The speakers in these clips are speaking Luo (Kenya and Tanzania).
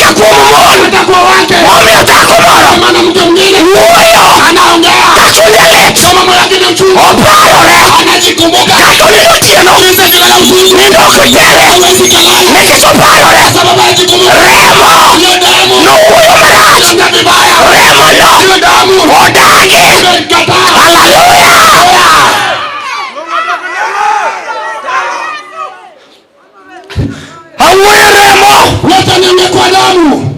Kata kuom mon. Hata kwa wake. Momiyo dhako moro. Kwa maana mke mwingine Wuoyo. anaongea Ka chunye lit. kama moyo wake ni uchungu, Oparore. anajikumbuka Kata onindo otieno. jinsi akilala usiku Nindo ok tere. hawezi kalala Nikech oparore. kwa sababu anajikumbuka. Remo. Hiyo damu Nowuoyo marach. anaongea vibaya, Remo no. hiyo damu Odagi. imemkataa. Haleluya. Awuoyo remo. Wacha niongee kwa damu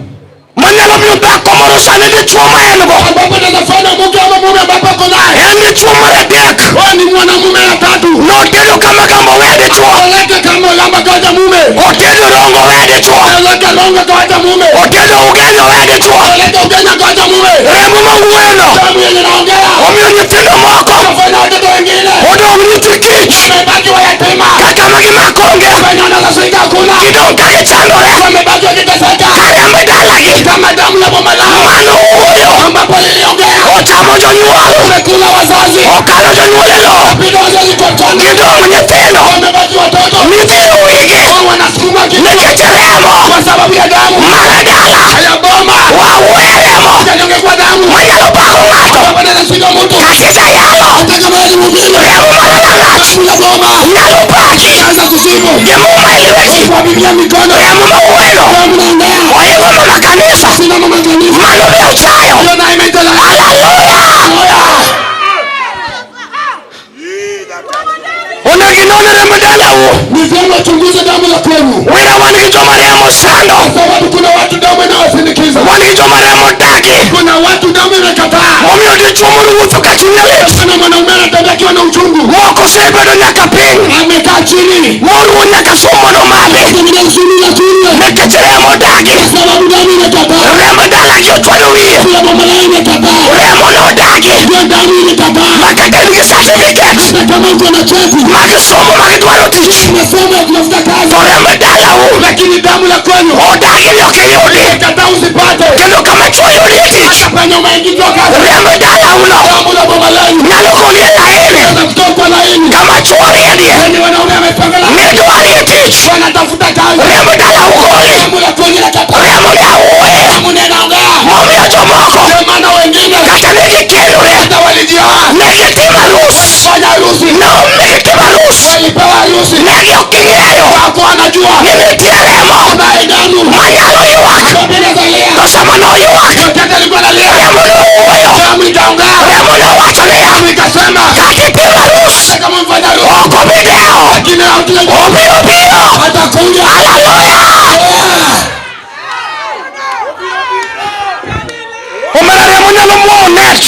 Manyalo miyo dhako moro sani dichuo ma en go. ambapo inaweza mke ama mume ambapo ako naye. En dichuo mar adek. Wewe ni mwanamume wa tatu, Notedo kama gamba owe dichuo. oleke kama olamba kawacha mume, Otedo rongo owe dichuo. oleke longo kawacha mume, Otedo ugenya owe dichuo. oleke ugenya kawacha mume. Remo mawuoyono Damu yenye naongea omiyo nyithindo moko kafanya watoto wengine odong' nyithi kich wamebaki wayatima, kata ma gimako onge wenye wanaweza hakuna, gidong' ka gichandore wamebaki wakiteseka ka remb dalagi kama damu ya boma lao mano wuoyo ambapo liliongea ochamo jonyuol wamekula wazazi, okalo jonyuol e lowo piga wazazi kwa mchanga, gidong' nyithindo wamebaki watoto midhiro wigi wao wanasukuma kichwa nikech remo kwa sababu ya damu mar dala ya boma. wawuoyo remo Niongee kwa damu manyalo bago ng'ato ambapo inashika mtu kata isayalo hata kama wewe ni mhubiri, remo mar rangach damu ya boma nyalo bagi anza kusifu gi muma e lweti kwa Biblia mikono, remo mawuoyono damu naongea, oingo mama kanisa sina mama kanisa mano be ochayo hiyo na imeitala. haleluya onego inon remb dalau Ni vyema uchunguze damu ya kwenu, wira wan gi joma remo sando kwa sababu kuna watu damu inawasindikiza, wan gi joma remo dagi kuna watu damu imekataa. momiyo dichuo moro wuotho ka chunye lit Kuna mwanaume anatembea akiwa na uchungu, moko osebedo nyaka piny amekaa chini, moruo nyaka sum mondo omadhi pengine usuni ya chini, nikech remo dagi kwa sababu damu imekataa. remb dalagi ochwado wiye Kila boma lao imekataa, remo nodagi hiyo damu imekataa. ma kata in gi certificate Hata kama uko na cheti mag somo magidwaro tich masomo ya kutafuta kazi, to remb dalau lakini damu ya kwenu odagi ni ok iyudi imekataa usipate. kendo kama chuo yudie tich Hata penye umeingizwa kazi, remb dalauno damu la boma lenu nyalo goli e laini inaweza kutoka kwa laini. kama chuo riedie Yaani wanaume wamepanga laini, nidwarie tich wanatafuta kazi, remb dalau goli damu la kwenu inakataa. remo ne awuoye Damu ndio inaongea. momiyo jomoko Ndio maana wengine kata ne gikendore hata walijioa, ne gitimo arus fanya harusi, ne gitimo arus walipewa harusi, ne gi ok ging'eyo hawakuwa wanajua ni nitie remo kunaye damu manyalo ywak ambayo inazalia. to sama noywak Wakati alikuwa analia, remo nowuoyo damu ikaongea, remo nowacho niya damu ikasema, kata itimo arus hata kama mfanya harusi, ok obi dewo lakini hautajua obiro biro atakuja. haleluya omera remo nyalo muomo net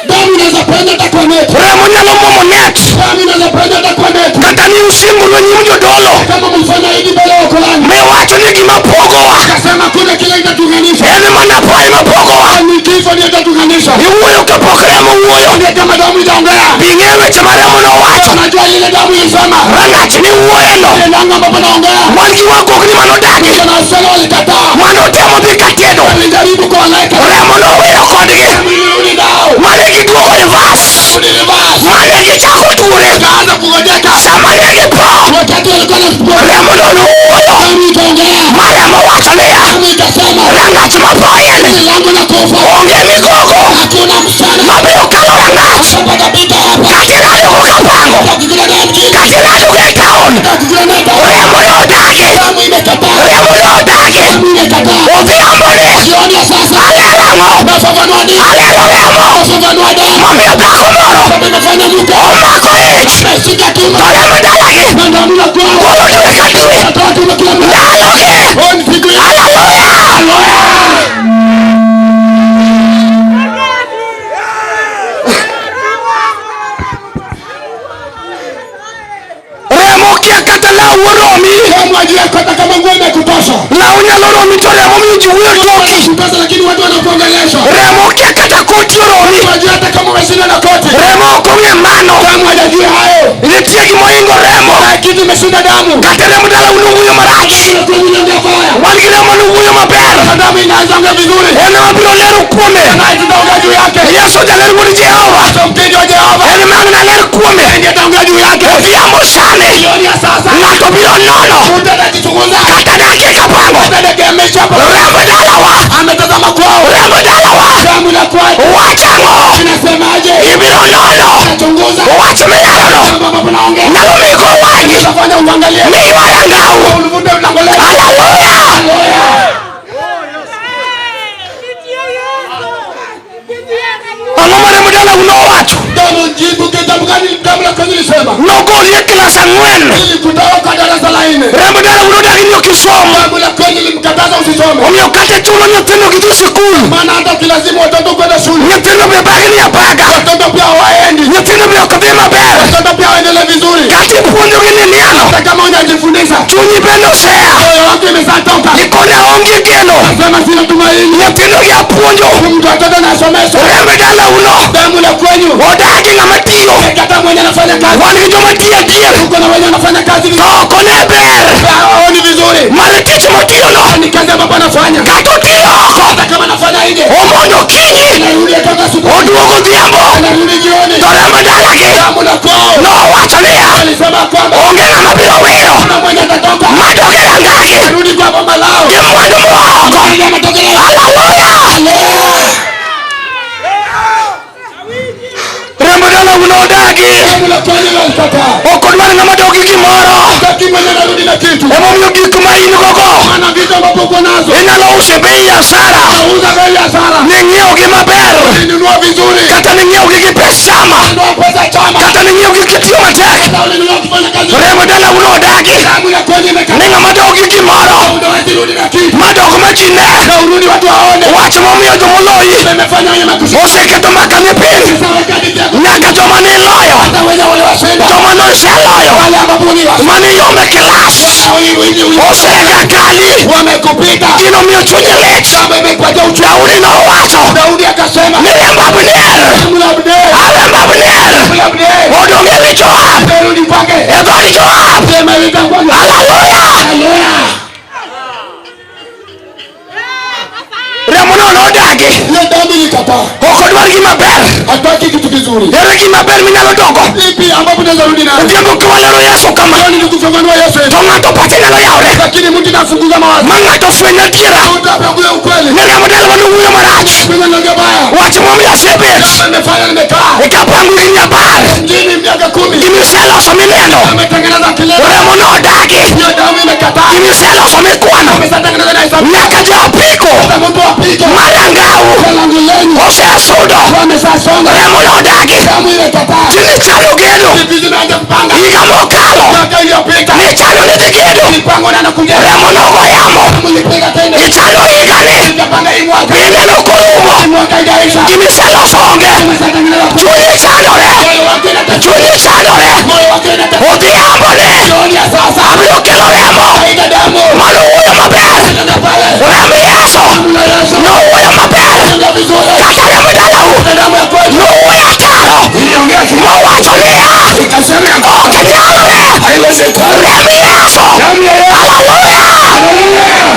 Damu inaweza penya hata kwa neti, remo nyalo muomo net damu inaweza penya hata kwa neti. kata ni usinguru e nyim jodolo Kama mlifanya hivi mbele ya Ukolani, miwacho ni gima pogowa akasema kuna kile itatuunganisha, en mana tho ema pogowa ni kifo ndio itatuunganisha. iwuoyo kapok remo wuoyo Ndio kama damu itaongea, bing'e weche ma remo nowacho unajua ile damu ilisema, rangach ni wuoyeno ile lango ambapo naongea, wan gi wagogni manodagi kuna wasichana walikataa, manotemo dhi katiedo walijaribu kuwaleta, remo nowiro kodgi damu ilirudi nao, mane giduogo rivas rudi reverse, mane gichako ture kaanza kungojeka. sama ne gipo Wakati walikuwa na remo nowuoyo damu ikaongea, ma remo wacho niya damu ikasema, rangach mapoyeni ile lango la kufa, onge migogo hakuna msichana mabiro kalo rangach atapata hapa, kata iradogo kapango atakukutana naye mjini, kata iradogo e taon atakukutana naye taoni. remo nodagi Damu imekataa, remo nodagi damu imekataa. odhiamboni Jioni ya sasa alero ang'o nafafanua nini? alero remo Nafafanua damu momiyo dhako moro sababu imefanya mke omako ich ameshika tumbo to remb dalagi na damu la kwao, golo dwe ka dwe natoa tumbo kila mara. ndalogi Oh, ni siku ya haleluya remo kia kata law oromi damu ajue hata kama nguo imekutosha law nyalo romi to remo miyo ji wuoyo toki pesa, lakini watu wanakuongelesha. remo kia kata koti oromi Wajua hata kama umeshinda na koti, remo ok ong'e mano damu hajajua hayo. nitie gimoingo remo Na kitu imeshinda damu, kata remb dalau nowuoyo marach Kuna kuongea baya, wan gi remo nowuoyo maber na damu inaanza ongea vizuri, en ema biro lero kuome na tutaongea juu yake. yesu jaler wuod jehova Mteja wa Jehova en ema ang' naler kuome ndiye ataongea juu yake. odhiambo sani Jioni ya sasa ng'ato biro nono mtu atajichunguza, kata dakie kapango hata dakika imeisha hapo. remb 4. Remb dalau nodagi ni ok isom. Damu la kweli limkataza usisome. Omiyo kata chuno nyithindo gidhi sikul. Maana hata ukilazimu watoto kwenda shule, Nyithindo be bagni abaga. watoto pia hawaendi. Nyithindo be ok dhi maber. Watoto pia waendelee vizuri. Kata ipuonjogi ni niano. Hata kama hujajifundisha, Chunyi bende osea. moyo wako imeshatoka. Gikone aonge geno. Sema sina tumaini. Nyithindo gi apuonjo. Mtu watoto nasomesha. Remb dalauno. Damu la kwenyu Odagi ng'ama tiyo. kata mwenye anafanya kazi, Wan gi joma tiyo adier. uko na wenye anafanya kazi To vizuri, ok one ber hawaoni vizuri. mar tich motiyono. Ni kazi ambapo anafanya, Kata otiyo oko. hata kama anafanya nje, Omondo okinyi. anarudi atoka asubuhi, Oduogo odhiambo. anarudi jioni. To remb dalagi. Damu la kwao Nowacho niya. alisema kwamba Onge ng'ama biro wiro. kuna mwenye atatoka Madok e rangagi. arudi kwa boma lao. Gi mwandu moa oko. Mwenye anatokea Haleluya! Remb dalau nodagi. damu la kweli walikataa. Ok odwar ng'ama dok gi gimoro. Hataki mwenye anarudi na kitu, Emomiyo gik ma in gogo maana vitu ambavyo uko nazo inyalo uso e bei asara. nauza bei ya hasara. Ning'iewogi maber. Ulinunua vizuri, Kata ning'iewogi gi pes chama. nunua pesa chama, Kata ning'iewogi kitiyo matek. hata ulinunua kufanya kazi. Remb dalau nodagi. Damu ya kweli imekataa. Ni ng'ama dok gi gimoro. Unaweza rudi na kitu, Madok ma ji ne. na urudi watu waone. Wach momiyo jomoloyi Imefanya wenye makusudi. oseketo mbaka ne piny. Sasa weka hadithi yako. Nyaka joma niloyo. Hata wenye waliwashinda, Joma noseloyo. wale ambapo uliwashinda, Maniyombe kilas. Osega kali. wamekupita. Gino miyo chunye lit. Kama imekupatia uchungu. Daudi nowacho. Daudi akasema, Ni remb Abner. damu la Abner, Aremb Abner. damu la Abner, Odong' e wi Joab. imerudi kwake. E dhood Joab. Sema itakuwa. Haleluya. Haleluya. Remono nodagi. Hiyo damu ilikataa. Ok odwar gima ber. Hataki kitu kizuri. Ere gima ber minyalo dogo. Ipi ambapo unaweza rudi nayo? Odhiambo kiwalero Yesu kama. Leo nilikufafanua Yesu. To ng'ato pache nyalo yawre. Lakini mtu nafunguza mawazo. Ma ng'ato fwenyo adiera. Mtu apangue ukweli. Ni remo dalawa nowuoyo marach. Kwenye nonge baya. Wach momiyo asebet. Kama nimefanya nimekaa. Ikapango gi nyabar. Mjini miaka 10. Gimiseloso mineno. Ametengeneza kilele. Remo nodagi. Hiyo damu imekataa. Gimiseloso mikwano. Ameshatengeneza na hesabu. Nyaka jo apiko. Hata mtu apike. Marangau. Lango lenyu. Osesudo. Wameshasonga. Remo nodagi. Damu imekataa. Tinichano gedo. Vitu zimeanza kupanga. Higa mokalo. Miaka iliyopita. Nichano nidhi gedo. Mipango na nakuja. Remo nogo yamo. Damu ilipiga tena. Ichano higani. Nikapanga hii mwaka. Mineno korumo. Hii mwaka haijaisha. Gimiseloso onge. Ameshatengeneza. Chunyi chandore. Moyo wake inataka. Chunyi chandore. Moyo wake inataka. Odhiambo ne. Jioni ya sasa. Abiro kelo remo. Haina damu. Manowuoyo maber. Nenda pale. Remb Yesu. Damu ya Yesu. Nowuoyo maber. Nenda vizuri. Kata remb dalau. Damu ya kweli. Nowuoyo ataro. Iliongea kinyume. Mowacho niya. Ikasema ya Ok nyalre. haiwezekani. Remb Yesu. Damu ya Yesu. Haleluya. Haleluya.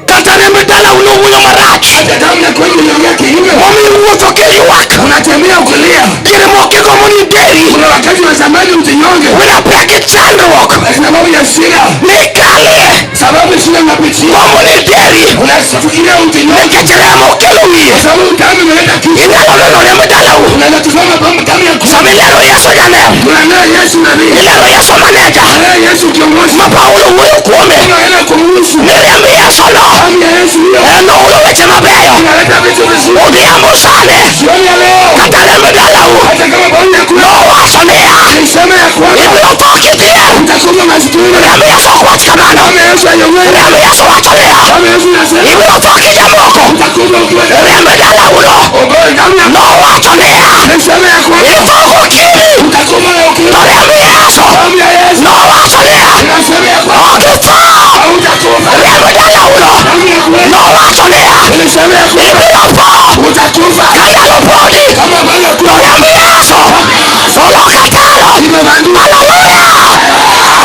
Kata remb dalau nowuoyo marach. Hata damu ya kweli iliongea kinyume. Momiyo iwuotho kiywak. Unatembea ukilia. Diere moko igombo ni deri. Kuna wakati unatamani ujinyonge. Winapia gi chandruok. Kwa sababu ya shida. Nikalie. Sababu shida unapitia. Gombo ni deri. Unafikiria ujinyonge. Nikech remo kelo wiye. Kwa sababu damu imeleta kifo. Inyalo neno remb dalau. Unaweza kusema kwamba damu ya kweli. Sama ilero Yesu janer. Tunaona Yesu nabii. Ilero Yesu maneja. Tunaona Yesu kiongozi. Ma Paulo wuoyo kuome. Tunaenda kumhusu. Ni remb Yesu no. Damu ya Yesu hiyo. En owuoyo weche mabeyo. Inaleta vitu vizuri. Odhiambo sani. Jioni ya leo. Kata remb dalau. Hata kama damu ya kweli. Nowacho niya. Niseme ya kwamba Ibiro tho kidhier. utakuwa maskini. Remb Yesu ok wach kamano. Damu ya Yesu haiongei. Remb Yesu wacho niya. Damu ya Yesu inasema Ibiro tho kijamoko. utakuwa ukiwa Remb dalau no. Ogoe damu ya Nowacho niya. Niseme ya kwamba Itho gokinyi. utakuwa na ukimwi. To remb Yesu. Damu ya Yesu Nowacho niya. inasema ya kwamba Ok itho. hautakufa. Remb dalau no. Damu ya kweli Nowacho niya. inasema ya kwamba Ibiro tho. utakufa. Ka ndalo podi. Kama damu ya To kweli remb Yesu. Oloka taro. imebandikwa. Haleluya.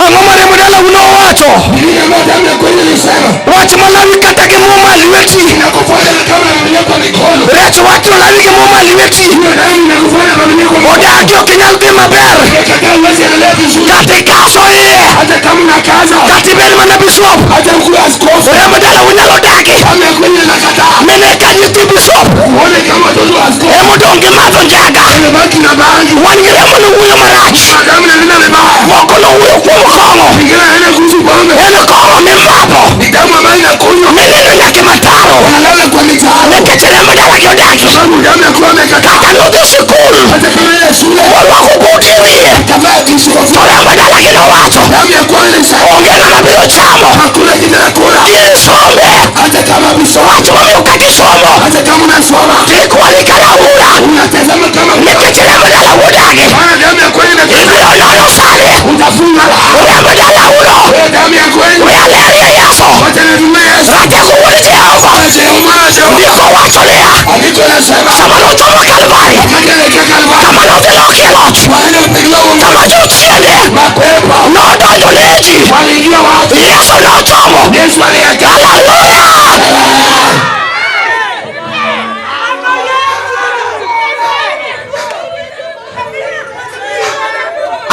Ang'o ma remb dalau nowacho? Biblia ambayo damu ya kweli ilisema Wach malawi kata gi muma e lweti. inakufuata na kama unamilia kwa mikono. Rech wachno lawi gi muma e lweti. Hiyo damu inakufuata na familia kwa mikono. Odagi ok inyal dhi maber. Ukikataa huwezi endelea vizuri. Kata ikaso iye. Hata kama unakaza, Kata ibed mana bishop. hata ukuwe askofu, Remb dalau nyalo dagi. damu ya kweli inakataa. Mine ka nyithi bishop. Uone kama watoto wa askofu Emodong' gi madho njaga. wamebaki na bangi. Wan gi remo nowuoyo marach. Damu inanena vibaya. Moko nowuoyo kuom kong'o. Ingine inaenda kuhusu pombe. En kong'o mimadho. Ni damu ambayo inakunywa. Mineno nyaka e mataro. Unalala kwa mitaro. Nikech remb dalagi odagi. Sababu damu ya kuwa amekataa. Kata nodhi sikul. Hata kama ile shule Orwako buti e wiye. akavaa To kishikofia. remb dalagi nowacho. Damu ya kuwa ilisema Onge ng'ama biro chamo. hakuna kitu ya kula. Kisombe. Hata kama bisoma, Wach momiyo kata isomo. hata kama unasoma Tikwali kalaura. unatazama kama Nikech remb dalau odagi. maana damu ya kweli imekataa. Ibiro nono sani. Utafunga la. Remb dalauno. Wewe damu ya kweli. We alerie Yesu. Wacha nitumie Yesu. Ratego wuod Jehova. Jehova, Jehova. Ndiko wacho niya. Andiko nasema Sama nochomo Kalvari. wakati anaelekea Kalvari, Kama nodhi lokie loch. waende kupigiwa uongozi. Kama jochiende. Mapepo Nodonjo ne ji. waliingia watu. Yesu nochomo. Yesu aliyeka. Haleluya!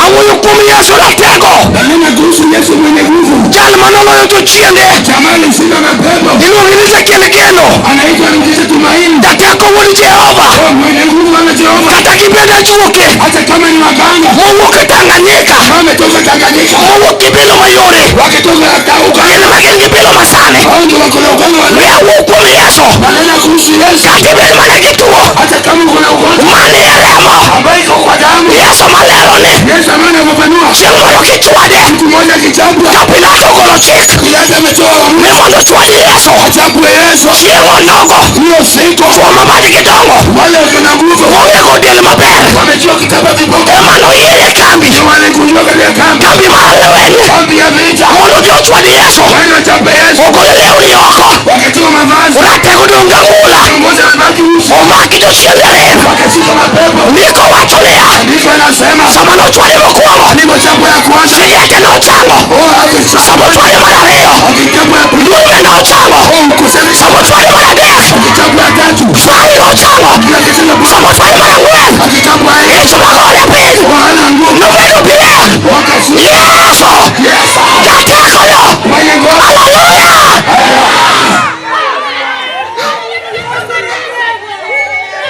Awuoyo kuom Yesu ratego. Nanena kuhusu Yesu mwenye nguvu. Jal manoloyo jochiende. Jamaa alishinda mapepo. Iluonge ni Jakel geno. Anaitwa mkisha tumaini. Jateko wuod Jehova. Oh, mwenye nguvu ana Jehova. Kata gibed ajuoke. Hata kama ni waganga Mowuok e Tanganyika. kama wametoka Tanganyika, Mowuok Kibilo mayore. wakitoka Uganda, Gin ma gin gibilo masani. hao ndio wako na uganga wa We awuo kuom Yesu. Nanena kuhusu Yesu. Kata ibed mana gi tuo. Hata kama uko na ugonjwa Manie remo. ambayo iko kwa damu, Yesu maleroni. Yesu ambaye anafafanua Chieng' moro kichwade. siku moja kichapwa, Ka Pilato ogolo chik. Pilato ametoa uamuzi Ni mondo ochwad Yesu. achapwe Yesu. Chieng' onogo. Hiyo siku Chwo ma badgi dongo. wale wako na nguvu Ongego del maber. wamejua kitaba viboko, Ema noyier e kambi. ndio walikujua katika kambi, Kambi mar lweny. kambi ya vita, Mondo odhi ochwad Yesu. waende wachape Yesu, Ogolo lewni oko. wakatoa mavazi, Ratego dong' gang'ula. mmoja amebaki uchi, Omaki jochiende ariyo. wakashika mapepo. Ndiko wacho niya. Andiko inasema Sama nochwade mokwongo. alipochapwa ya kwanza, Liete nochango. oh, akichapwa Sama ochwade mar ariyo. akichapwa ya pili, Dume nochango. oh, ukosefu, Sama ochwade mar adek. akichapwa ya tatu, Fai nochango. kila kitu Sama ochwade mar ang'wen. akichapwa ya nne, Ich magore piny. oh, hana nguvu, Nobedo pien. wakashika Yesu. Yesu Jatekono. mwenye nguvu. Haleluya!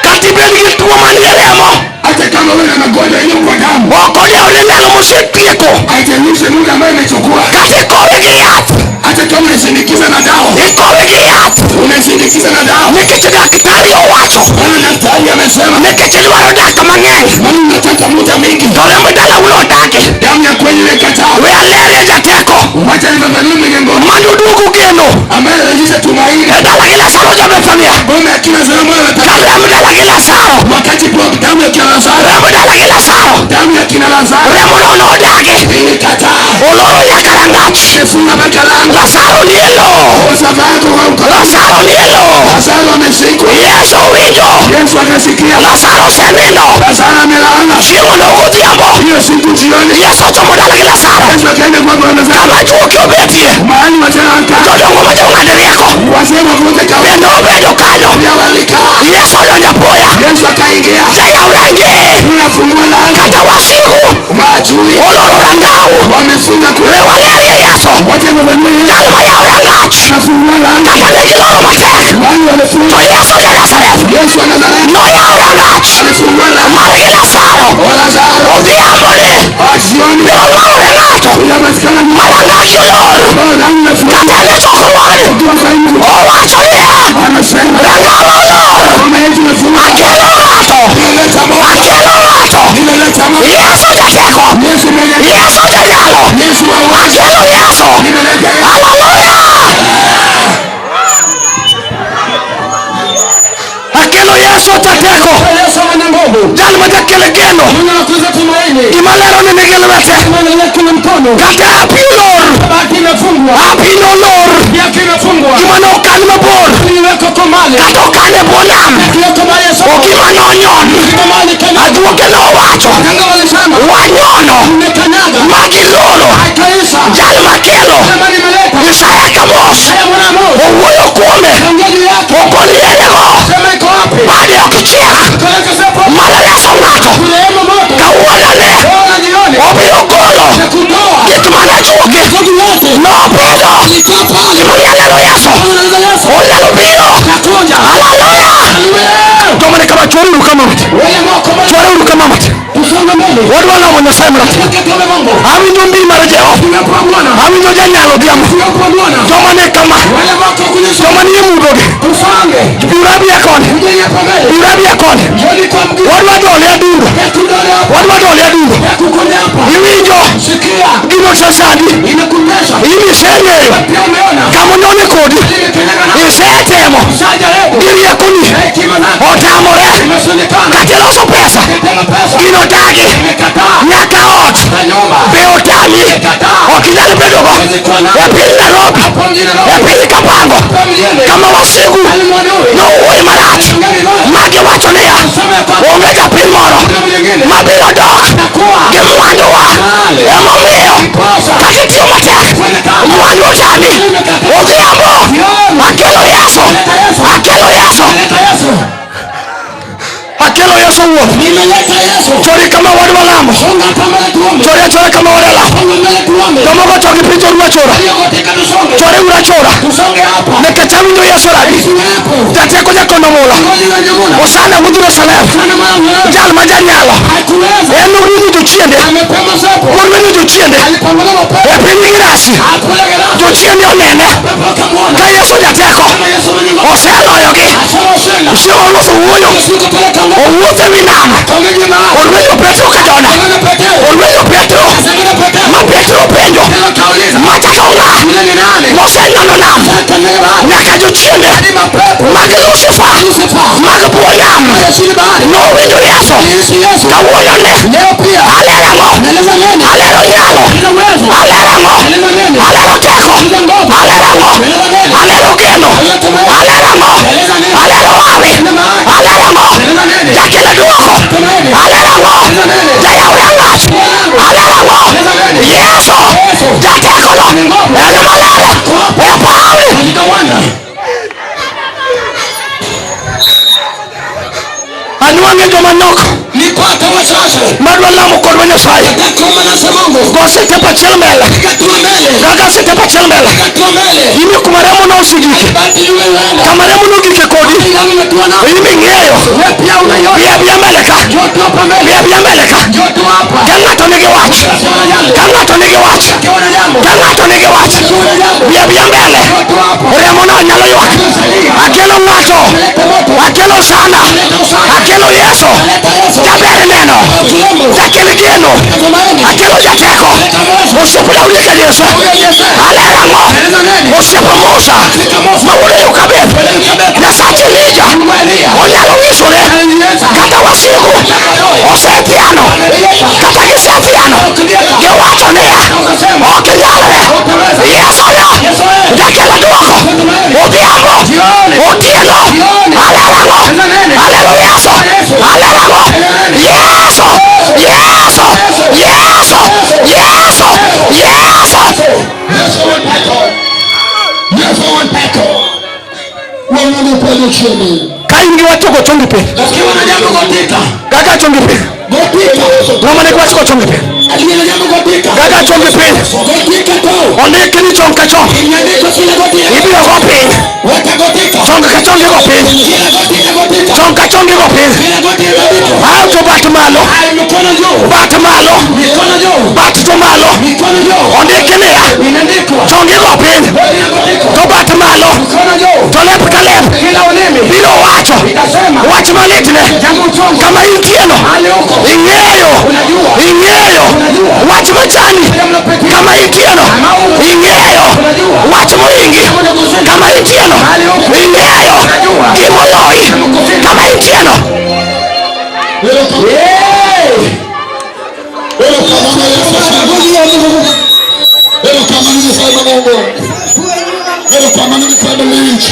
Kata ibed gi tuo manie remo, Hata kama wewe una magonjwa iliyo kwa damu, ok odew ni ndalo mosetieko. haijalishi muda ambayo imechukua, Kata ikowe gi yath, hata kama unasindikiza na dawa, ikowe gi yath, unasindikiza na dawa, nikech daktari owacho, maana daktari amesema, nikech idwaro dak mang'eny, maana unataka muda mingi, to remb dalau nodagi. damu ya kweli imekataa. We alerie jateko, Wacha nifafanue mwenye nguvu mano duogo geno ambaye anarejesha tumaini, e dalagi Lazaro ja Bethania. boma ya kila Lazaro mwana Ka remb dalagi Lazaro, wakati kwa damu ya kina Lazaro, remb dalagi Lazaro, damu ya kina Lazaro remono nodagi, ilikataa, oloro nyaka rangach. imefunga mpaka lango. Lazaro nie lowo. Sasa yako kwa uko Lazaro nie lowo. Lazaro ameshikwa, Yesu owinjo. Yesu akasikia, Lazaro osenindo. Lazaro amelala. Chieng' onogo godhiambo. Hiyo siku jioni, Yesu ochomo dalagi Lazaro. Yesu akaenda kwa bwana Lazaro, Kama juogi obetie. mahali wazee wakaa, Jodongo ma jong'ad rieko. wazee wakuta kawa Bende obedo kanyo. pia walikaa. Yesu odonjo apoya. Yesu akaingia, Jayaw rangeye. unafungua lango, Kata wasigu. maadui Oloro rangau. wamefunga We kule, walerie Yesu. wacha wafanue Yesu, Jal mayaw rangach. anafungua lango, Kata ne giloro matek. wale wamefunga. To Yesu ja Nazareth. Yesu wa Nazareti Noyaw rangach. alifungua lango, Margi Lazaro. wa Lazaro Odhiambo ni. jioni Biro nwang'ore ng'ato. inapatikana Ma rangach olor. ambao lango imefungwa Kata en e chokruogni. kwa saizi, Owacho niya. anasema Rangach olor. ngoma yetu imefungwa, Akelo ng'ato. nimeleta moto, Akelo ng'ato. nimeleta moto. Yesu jateko. Yesu mwenye Yesu janyalo. Yesu wa uwezo, Akelo Yesu. nimeleta Yesu. Haleluya! Akelo Yesu jateko. Yesu mwenye nguvu, Jal ma jakel geno. mwenye wakuza tumaini, Gima lero ni nigi lwete. mwenye yake mkono, Kata api olor. bahati imefungwa, Api nolor. yake imefungwa, Gima nokan mabor. iliwekwa kwa mali, Kata okan e bwo nam. iliwekwa mali ya soko, Ogima nonyon. kwa mali kanyaga. Ajuoke nowacho. Waganga walisema Wanyono. mmekanyaga, Magiloro. haitaisha. Jal makelo. Sema nimeleta Isaya Kamos. haya mwana Mungu, Owuoyo kuome. ongea juu yake, Okolielego. sema iko wapi? Bade ok chiek. Peleka sepo, Mana reso ng'ato. kurehemu moto, Kawuono ne. ona jioni, Obiro golo. na kutoa Gik mane ajuoke. ndugu yote Nopidho. alikuwa pale, Gimomiyo aneno Yesu. Anaanza Yesu Onyalo biro. nakuja. Haleluya! Haleluya! Jomane kama chwereuru kama mati. Wale ambao kwa Chwereuru kama mati. tusonge mbele. Wadwa lamo Nyasaye maratego. Nataka tuombe Mungu. Awinjo mbi mar Jehova. Uwepo wa Bwana. Awinjo janyalo odhiambo. Uwepo wa Bwana. Joma ne kama. Wale wako kwenye Joma nie mudhogi. tusonge. Biuru abiya koni. Tuje hapa mbele. Biuru abiya koni. Njoni kwa mguu. Wadwa dole adundo. Tudole hapa. Wadwa dole adundo. Kukuja hapa. Iwinjo. Sikia. Gino osesandi. Inakutesa. In iseng'eyo. Pia umeona. Kama onyone kodi. Imekenyaga na Isetemo. Ushajaribu. Gi riekoni. Hekima zako. Otamore. Imeshindikana. Kata iloso pesa. Tena pesa. Gino dagi. Imekataa. Nyaka ot. Na nyumba. Be otami. Ok inyal bedogo. E piny Nairobi. Hapo mjini E Nairobi. piny Kapango. Hapo mjini. Kama wasigu. Alimwadui. Nowuoyo marach. Ngani baya. Magiwacho niya. Sema ya kwamba Onge japiny moro. kuna mwingine. Mabiro dok. Takuwa. Gi mwanduwa. Emomiyo. Kosa. Kata itiyo matek. Fanya kazi. Mwandu otami. Odhiambo. Akelo Yesu. Akelo Yesu. Leta Yesu. Akelo Yesu wuon. Nimeleta Yesu. Chori kama wadwa lamo. Songa hapa mbele tuombe. Chori achora kama wadwa lamo. Songa mbele tuombe. Jomoko chogi piny choru achora. Waliogoteka tusonge. Chore uru achora. Tusonge hapa. Nikech awinjo Yesu radi. Isiwepo. Jateko jakono mula. Ngozi wa Nyamula. Osana wuod Jerusalem. Sana mwana. Jal ma janyalo. Hakuweza. En norwenyo jochiende. Amepema soko. Norwenyo jochiende. Alipambana na E pepo. piny Girasi. Hakula gerasi. Jochiende onene. Pepo akamwona. Ka Yesu jateko. Kama Yesu mwenye nguvu. Oseloyogi. Ashawashinda. Chieng' oluth owuoyo. Yesu kupeleka nguvu. Owuotho ewi nam. Kaongea mahali. Orwenyo Petro ka Jona. Kaongea Petro. Orwenyo Petro. Asema Petro. Ma Petro openjo. Tena kauliza. Macha to ng'a? Yule ni nani? Mosenyono nam. Akanyaga bahari. Nyaka jochiende. Hadi mapepo. Mag Lucifer. Lucifer. Mag bwo nam. Aliyeshinda bahari. Nowinjo Yesu. Yesu Yesu. Kawuono ne. Leo pia. Alero ang'o? Naeleza nini? Alero nyalo. Nina uwezo. Alero ang'o? Naeleza nini? Alero teko. Nina nguvu. Alero ang'o? Naeleza nini? Alero geno. Alero ang'o? Alero hawi. Alero ang'o? Naeleza nini? Jakelo duoko. Tumaini. Alero ang'o? Jayaw rangach. Alero ang'o? Yesu. Jatekono. En malere. E pawi. Katika uwanja. Anwang'e joma nok Nipata wachache. madwa lamo kodwa Nyasaye. Nataka kuomba na Mungu. Go sitepe achiel mbele. Piga hatua mbele. Gaga sitepe achiel mbele. Piga hatua mbele. Imi kuma remo nosigike. Basi yule yule. Kama remo nogike kodi. Ila umetua na. Imi ng'eyo. Wewe pia unaiona. Bi abiya mbele ka. Njoo tu hapa Bi mbele. abiya mbele ka. Njoo tu hapa. Ka ng'ato nigi wach. Sema jambo. Ka ng'ato nigi wach. Kiona jambo. Ka ng'ato nigi wach. Kiona jambo. Bi abiya mbele. Njoo tu hapa. Remo no nyalo ywak. Akelo ng'ato. Leta moto. Akelo sana. Leta usana. Akelo Yesu. Leta Yesu. Jaber neno. Kilembo. Jakel geno. Tumaini. Akelo jateko. Leta Yesu. Osiep Daudi ka Yesu. Huyo Yesu. Alero ang'o? Eleza nini? Osiep Musa. Fika Musa. Ma wuod Yokabeth. Nyasach Elija. Mungu Elia. Onyalo nyisore. Aliweza. Kata wasigu. Osethiano. Kata gisethiano. Giwacho niya. Ok nyalre. Yesu no. Jakelo duoko. Odhiambo. Otieno. Alero ang'o? Alero Yesu. Alero ang'o? Yesu. Yesu. Yesu. Yesu. Yesu. Yesu wuon teko. Yesu wuon teko. Wang'ane penjo chiende. Ka in gi wach to go chongi piny. Ukiwa na jambo gotika. Kaka chongi piny. Gotika. Ng'ama nigi wach go chongi piny. Aliye na jambo gotika. Kaka chongi piny. Gotika tu. Ondik ni chong ka chong. Imeandikwa kila gotika. Ibiro go piny. Weka gotika. Chong ka chong igo piny. Kila gotika gotika. Chong ka chong igo piny. Kila gotika gotika. Ae to bat malo. Hai mikono juu. Bat malo. Mikono juu. Bat to malo. Mikono juu. Ondiki niya. Imeandikwa. Chong igo piny. Gotika gotika. To bat malo. Mikono juu. To lep ka lep. Kila ulimi Biro wacho. itasema Wach malit ne. jambo uchungu. Kama intieno. Hali huko. Ing'eyo. Unajua. Ing'eyo. Wach machani. Mnapitia. Kama intieno. Ing'eyo. Wach mohingi. Kama intieno. Ing'eyo. Gimoloyi. Kama intieno. Yeah. Erokamano Yesu. Erokamano Nyasaye mang'ongo. Erokamano Nyasaye malich.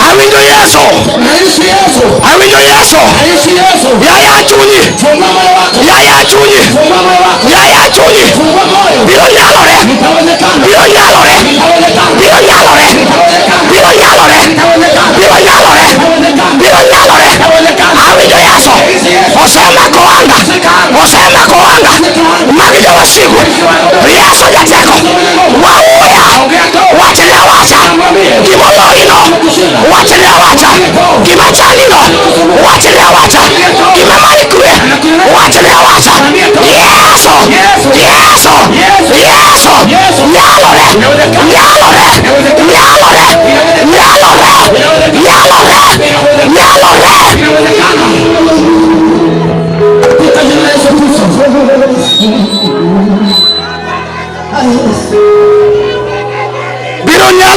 Awinjo Yesu. Naishi Yesu. Awinjo Yesu. Naishi Yesu. Yaya chunyi. Fungua moyo wako. Yaya chunyi. Fungua moyo wako. Yaya chunyi. Fungua moyo. Biro nyalore. Itawezekana. Biro nyalore. Itawezekana. Biro nyalore. Itawezekana. Biro nyalore. Itawezekana. Biro nyalore. Itawezekana. Biro nyalore. Itawezekana. Awinjo Yesu. Osemako anga. Osemako anga. Mag jowasigu. Yesu jateko. Wauya. Wachne awacha. Gimoloyino. Wachne awacha. Gima chalino. Wachne awacha. Gima mari kwe. Wachne awacha. Yesu.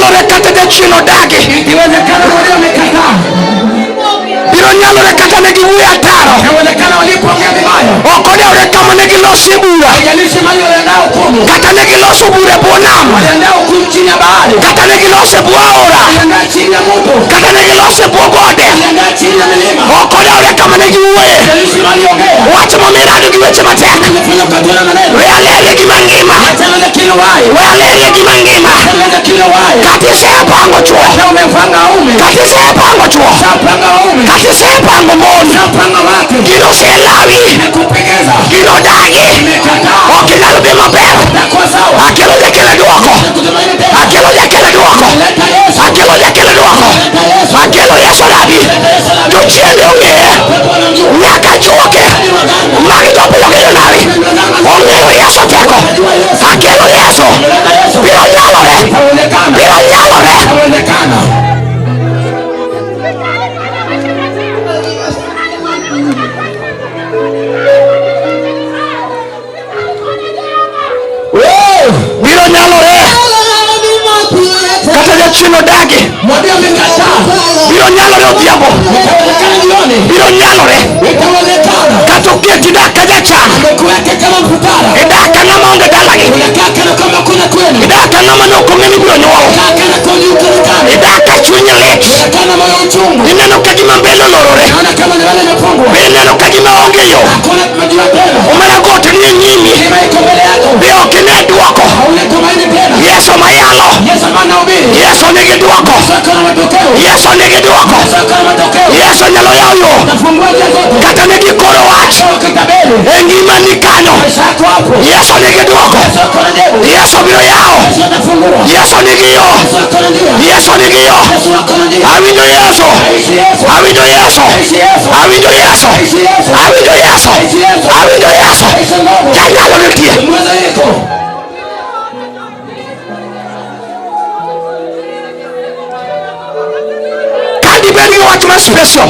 nyalore kata jachien odagi. Ikiwezekana walio wamekataa. Biro nyalore kata ne giwuoyo ataro. Inawezekana walipoongea vibaya. Ok odewore kama ne gilosie bura. Haijalishi mali waliandaa hukumu. Kata ne giloso bura e bwo nam. Waliandaa hukumu chini ya bahari. Kata ne giloso e bwo aora. Waliandaa chini ya moto. Kata ne giloso e bwo gode. Waliandaa chini ya milima. Ok odewore kama ne giwuoye. Haijalishi waliongea. Wach momirado gi weche matek. Ulifanya ukatoa maneno. We alerie gima ngima. Achana na kile uhai. We alerie gima ngima. Achana na kile uhai. Kata isepango chuo. Na umepanga ume. Kata isepango chuo. Ushapanga ume. Kata isepango mon. Ushapanga wake. Gino oselawi. Nimekupegeza. Gino odagi. Nimekataa. Ok inyal dhi maber. Itakuwa sawa. Akelo jakelo duoko. Nakutumaini tena. Akelo jakelo duoko. Leta Yesu. Akelo jakelo duoko. Leta Yesu. Akelo Yesu rabi. Leta Yesu la Jochiende ong'eye. Pepo wanamjua. Nyaka juoke. Hadi waganga. Magi jopilo gi jonabi. Ong'eyo Yesu teko. Najua Yesu. Akelo Yesu. Leta Yesu. Biro nyalore. Itawezekana. Biro nyalore. Itawezekana. Biro nyalore. Kata jachien odagi. Mwambie amekataa. Biro nyalore odhiambo. Itawezekana jioni. Biro nyalore. Itawezekana. Kata oketi dak ka jachan. Amekuweka kama mfukara. Idak ka ng'ama onge dalagi. Unakaa kana kwamba kuna kwenu. Idak ka ng'ama ne ok ong'e ni ibiro nyuol. Unakaa kana kwamba hujulikani. Idak ka chunyi lit. Unakaa na moyo uchungu. Ineno ka gima mbele olorore. Naona kama nywele imefungwa. Be ineno ka gima onge yo. Hakuna majibu tena. Omera got nie nyimi. Milima iko mbele yako. Be ok ine duoko. Hauna tumaini tena. Yesu mayalo. Yesu ambaye anahubiri. Yesu nigi duoko. Yesu ako na matokeo. Yesu nigi duoko. Yesu ako na matokeo. Yesu nyalo yawo yo. Atafungua njia zote. Kata ne gikoro wach. Sio kitabeli. E ngimani kanyo. Maisha yako hapo. Yesu nigi duoko. Yesu ako na jibu. Yesu biro yawo. Yesu atafungua. Yesu nigi yo. Yesu ako na njia. Yesu nigi yo. Yesu ako na njia. Awinjo Yesu. Aishi Yesu. Awinjo Yesu. Aishi Yesu. Awinjo Yesu. Aishi Yesu. Awinjo Yesu. Aishi Yesu. Awinjo Yesu. Aishi nguvu. Janyalo nitie. Mweza iko. Ka dibed gi wach ma special.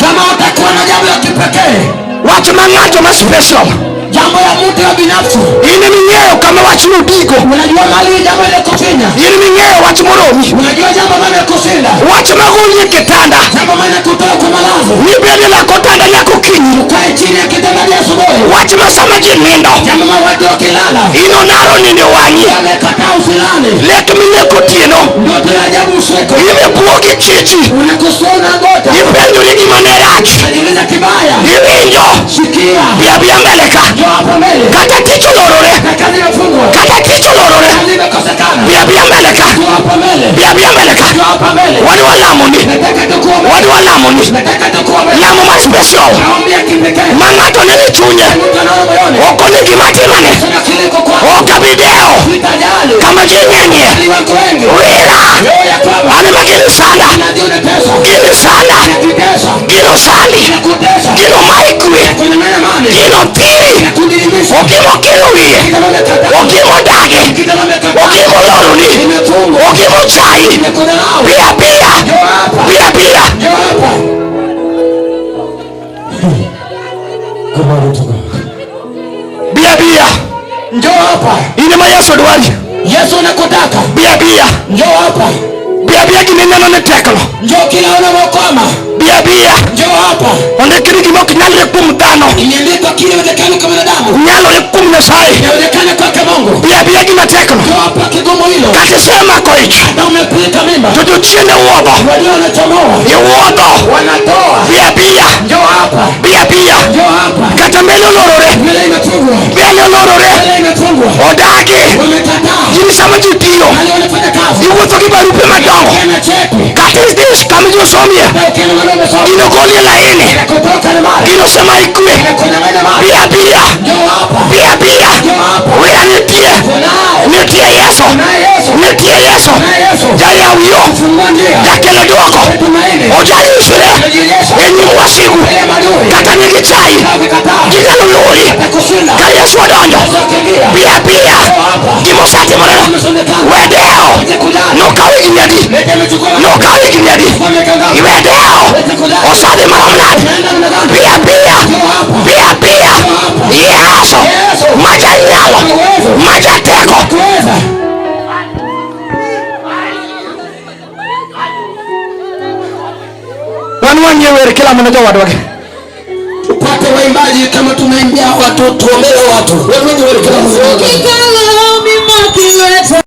Kama utakuwa na jambo la kipekee, Wach ma ng'ato ma special. jambo la mtu ya binafsi, In eming'eyo kama wachno digo. unajua mali jambo ile kufinya, In eming'eyo wach moromi. unajua jambo maana kushinda, Wach magoli e kitanda. jambo maana kutoka kwa malazo, Nibede lak otanda nyaka okinyi. ukae chini ya kitanda hadi asubuhi, Wach ma sama ji nindo. jambo maana watu wakilala, In onaro nindo e wang'i. wamekataa usilale, Lek mileko otieno. ndoto ya ajabu usiku, Imebuo gi chichi. unakusua unangota, Ipenjori gima ne rach. unajiuliza kibaya, Iwinjo. sikia, Bi abia mbele ka. njoo hapo mbele, Kata tich olorore. na kazi imefungwa, Kata tich olorore. kazi imekosekana, Bi abia mbele ka. njoo hapo mbele, Bi abia mbele ka. njoo hapa mbele, Wadwa lamoni. nataka tukuombe, Wadwa lamoni. nataka tukuombe, Lamo ma special. maombi ya kipekee, Ma ng'ato nene chunye. mtu anaona moyoni, Ok one gima timane. sema kile iko kwako, Ok abi dewo. sitajali Kama ji ng'enyie. ni wako wengi, Wira. roho ya kwamba An ema gini sanda. najua unateswa, Gini sanda. inakutesa, Gino sandi. inakutesa, Gino mayi kwe. kunyang'anya mali, Gino thiri. inakudilimisha, Okimo kelo wiye. kitendo umekataa, Okimo dagi. kitendo umekataa, Okimo loroni. imefungwa, Okimo chai. imekudharau, Bia bia. njoo hapa, Bia bia. njoo hapa. Glory to God. Bia bia. Njoo hapa. In ema Yesu dwari. Yesu anakutaka. Bia bia. Njoo hapa. Bia bia gima ineno ni tekno. Njoo kila unapokwama. Bia bia. Njoo hapa. Ondikri gima ok nyalre kuom dhano. Imeandikwa kile wezekano kwa mwanadamu. Nyalore kuom Nyasaye. Inawezekana kwake Mungu. Bia bia gima tekno. Njoo hapa kigumu hilo. Kata isemako ich. Na umepita mimba. To jochiende wuodho. Walio wanachomoa. Iwuodho. Wanatoa. Bia bia. Njoo hapa. Bia bia. Njoo hapa. Kata mbele olorore. Mbele imefungwa. Mbele olorore. Mbele imefungwa. Odagi. Wamekataa. Gin sama ji tiyo. Wale wanafanya kazi. Iwuotho gi barupe madongo. Kena cheti. Kata idhi kama ji osomie. Na ukienda wale wamesoma. Gino golie laini. Kutoka na mali. Gino sema ikwe. Kunyang'anya mali. Bia bia. Njoo hapa. Bia bia. Njoo hapa. Wira nitie. Tunaye. Nitie Yesu. Tunaye Yesu. Nitie Yesu. Tunaye Yesu. Jayaw yo. Fungua njia. Jakelo duoko. Tumaini. Ojanyisre. Tunajionyesha. E nyim wasigu. Mbele ya maadui. Kata nigi chai. Wakikataa. Ginyalo luri. Watakushinda. Ka Yesu odonjo. Yesu akiingia. Bia bia. Njoo hapa. Gimosetimoreno. Imeshindikana. Wedewo. Lete kujali. Nokaw higni adi. Lete imechukua. Nokaw higni adi. Kwa miaka ngapi? Iwedewo. Lete kujali. Osadhi marom nade. Unaenda namna gani? Bia bia. Njoo hapa. Bia bia. Yesu. Yesu. Majanyalo. Uwezo. Majateko. Kuweza. Wanwang'ie wer kila mana jowadwa gi. Tupate waimbaji kama tumeimbia watu, tuombee watu. Wanwang'ie wer kila mana jowadwa. Kikalo mimaki lweta.